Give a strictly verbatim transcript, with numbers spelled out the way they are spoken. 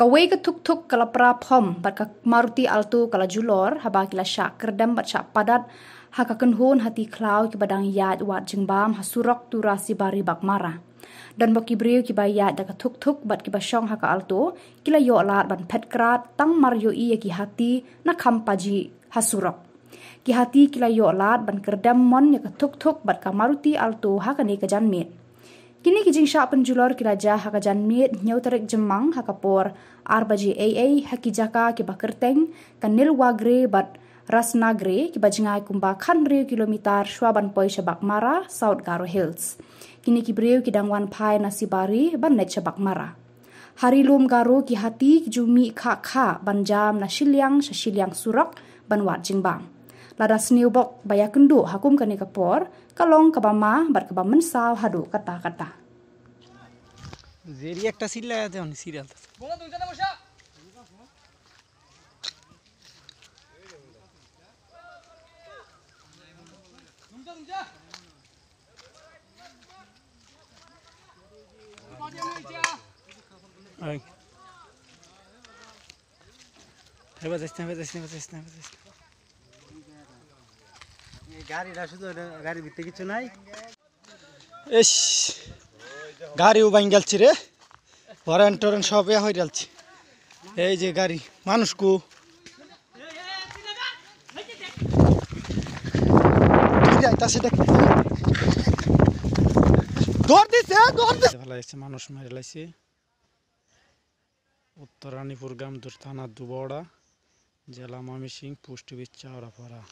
Kawei ka thuk thuk ka la pra phom bad ka Maruti Alto ka la julor haba ki la shah kyrdem bad shah padat ha ka kynhun hati khlaw kiba dang ïaid wad jingbam ha surok Tura Sibari Baghmara. Don bok ki briew kiba ïaid da ka thuk thuk bad kiba shong ha ka Alto ki la ïoh lad ban phet krad tang mar ïohi ïa ki hati na kham paji ha surok. Ki hati ki la ïoh lad ban kyrdem mon ïa ka thuk thuk bad ka Maruti Alto ha kane ka janmiet. Kine ki jingshah pynjulor ki la jia ha ka janmiet hynñiew tarik Jymmang ha ka por ar baje eiei ha ki jaka kiba kyrteng ka Nilwagre bad Rasnagre kiba jngai kumba khathynriew kilometer shwa ban poi sha Baghmara, South Garo Hills. Kine ki briew ki dang wan phai na Sibari ban leit sha Baghmara. Ha ri lum Garo ki hati ki ju mih kha kha ban jam na shiliang sha shiliang surok ban wad jingbam. Lada sniew bok ba ïakynduh ha kum kane ka por, ka long kaba ma bad kaba mynsaw haduh katta katta. Jeri ekta silla jam ni serial ta. Ai. Heba jais na, heba jais na, heba jais na, heba jais na. এই গাড়িটা শুধু, গাড়ির ভিতরে কিছু নাই। ইস, গাড়িও ভাঙি গেলছে রে। হরেন টরেন সব ইয়া হয়ে গেলছে। এই যে গাড়ি, মানুষ কো। কি যাইতাছে দেখ। দৌড় দিছে, দৌড় দিছে। ভালো আছে, মানুষ মেরে লাইছে। উত্তর রানীপুর গামদুর থানা দুবড়া, জেলা ময়মনসিংহ, পোস্ট অফিস চাওড়াপাড়া।